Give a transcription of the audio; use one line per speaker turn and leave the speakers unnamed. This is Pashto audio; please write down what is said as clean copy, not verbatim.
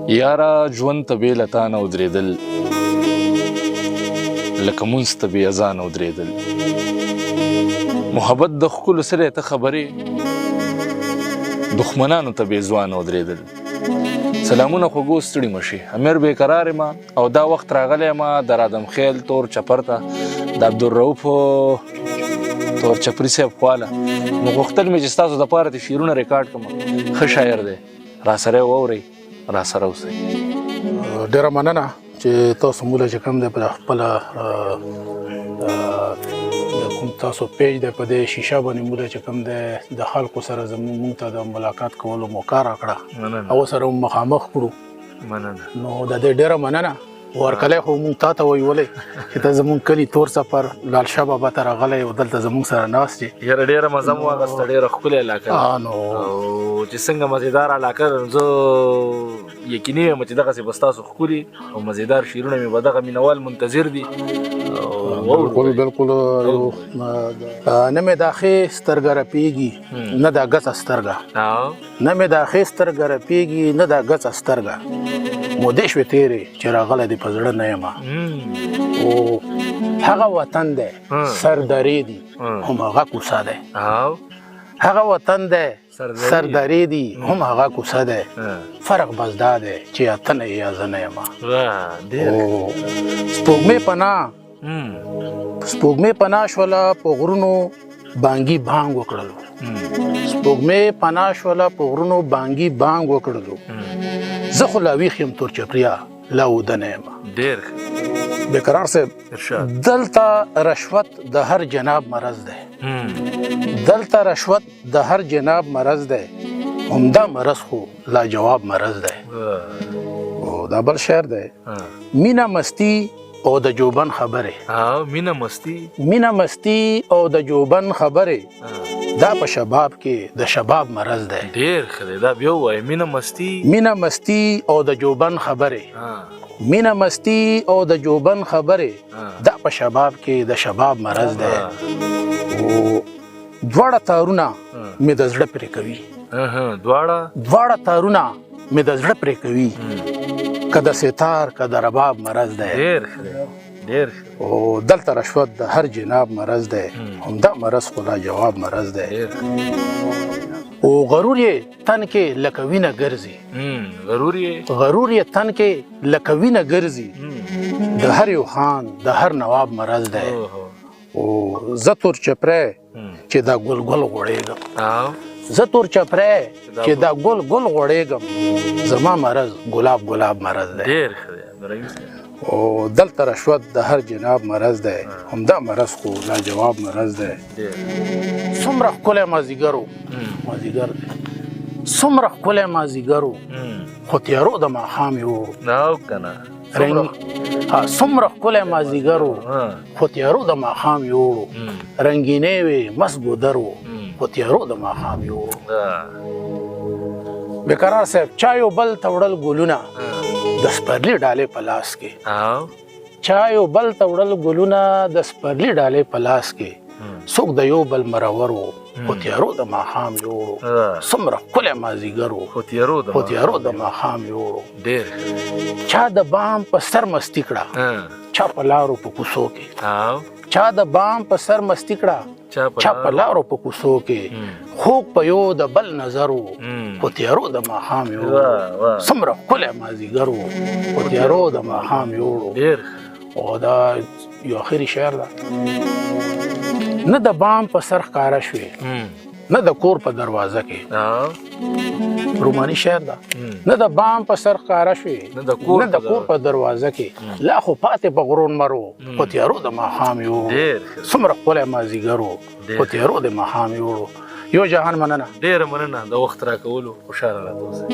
یاره ژوند ته بې له تا نه ودرېدل، لکه مونځ ته بې اذانه ودرېدل. محبت د ښکلو څه دی ته خبرې، دښمنانو ته بې ځوانه ودرېدل. سلامونه خوږو ستړي مشي، امیر بې قرار ما او دا وخت راغلی ما د رادم خیل تور چپر ته د عبدالرؤف تور چپري صاحب خواله. نو غوښتل مې چې ستاسو دپاره دې شعرونه ریکارډ کړم. ښه شاعر دی، راسره واورئ، راسره اوسئ.
ډېره مننه چې تاسو موږ چې کوم دی په خپله د کوم تاسو پیج دی په دې شیشه باندې موږ چې کوم دی د خلکو سره زموږ موږ ته د ملاقات کولو موقع راکړه او سره مخامخ کړو.
مننه.
نو د دې ډېره مننه. ورکلی خو موږ تا ته وایو ولې چې ته زموږ کلي تور سفر لال شاه بابا ته راغلی او دلته زموږ سره ناست یې.
یاره ډېره مزه مو واخیسته، ډېره ښکلې علاقه ده.
نو
او چې څنګه مزیدار علاقه ده، زه یقیني یم چې دغسې به ستاسو ښکلي او مزیدار شعرونه مې به دغه مینهوال منتظر دي.
بالکل بالکل. نه مې دا ښې سترګه رپېږي نه دا ګڅه سترګه، نه مې دا ښې سترګه رپېږي نه دا ګڅه سترګه، مودې شوې تېرې چې راغلی دې په زړه نه یم. او هغه وطن دی سر درې دي هم هغه کوڅه دی، هغه وطن دی سر درې دي هم هغه کوڅه دی، فرق بس دا دی چې یا ته نه یې یا زه نه یم. سپوږمۍ پناه، سپوږمۍ پناه شوله په غرونو بانګي بانګ وکړلو، سپوږمۍ پناه شوله په غرونو بانګي بانګ وکړلو، زه خو لا ویښ یم تور چپریا لا وده نه یم.
ډېر
بېقرار صاحب، دلته رشوت د هر جناب مرض دی، دلته رشوت د هر جناب مرض دی، همدا مرض خو لا جواب مرض دی. او دا بل شعر دی، مینه مستی او د جوبن خبرې.
مینه مستی،
مینه مستی او د جوبن خبرې، دا په شباب کې د شباب مرض دی.
ډېر ښه دی، دا بیا ووایه. مینه مستی،
مینه مستی او د جوبن خبرې، مینه مستی او د جوبن خبرې، دا په شباب کې د شباب مرض دی. او دواړه تارونه مې د زړه پرې کوي، دواړه تارونه مې د زړه پرې کوي، که د ستار که د رباب مرض دی.
ډېر ښه دی، ډېر ښه.
او دلته رشوت د هر جناب مرض دی، همدا مرض خو لا جواب مرض دی. او غرور یې تن کې لکه وینه ګرځي،
غرور یې،
غرور یې تن کې لکه وینه ګرځي، د هر یو خان د هر نواب مرض دی. او زه تور چپری چې دا ګل ګل غوړېږم، زه تور چپری چې دا ګل ګل غوړېږم، زما مرض ګلاب ګلاب مرض دی.
ډېر ښه دی عبدالرحیم صاحب.
او دلته رشوت د هر جناب مرض دی، همدا مرض خو لا جواب مرض دی. څومره ښکلی مازدیګر و، مازدیګر دی، څومره ښکلی مازدیګر و، خو تیارو د ماښام یې وړو.
که نه
څومره ښکلی مازدیګر و، خو تیارو د ماښام یې وړو، رنګینې وې مست ګودر و، خو تیارو د ماښام یې وړو. بېقرار صاحب، چا یو بل ته وړل ګلونه د سپرلي ډالۍ په لاس کې، چا یو بل ته وړل ګلونه د سپرلي ډالۍ په لاس کې، څوک د یو بل مرور و، خو تیارو د ماښام یې وړو. څومره ښکلی مازدیګر و،
خو تیارو
د ماښام یې وړو.
ډېر
چا د بام په سر مستي کړه، چا په لارو په کوڅو کې، چا د بام په سر مستي کړه، چا په لارو په کوڅو کې، خوږ په یو د بل نظر و، خو تیارو د ماښام یې وړو. څومره ښکلی مازدیګر و، خو تیارو د ماښام یې وړو. او دا یو اخري شعر ده. نه د بام په سر ښکاره شوې، نه د کور په دروازه کې، روماني شعر ده. نه د بام په سر ښکاره شوې،
نه د
کور په دروازه کې، لا خو پاتې په غرون مرو، خو تیارو د ماښام یې وړو. څومره ښکلی مازدیګر و، خو تیارو د ماښام یې وړو. یو جهان مننه،
ډېره مننه د وخت راکولو. خوشحاله راته اوسئ.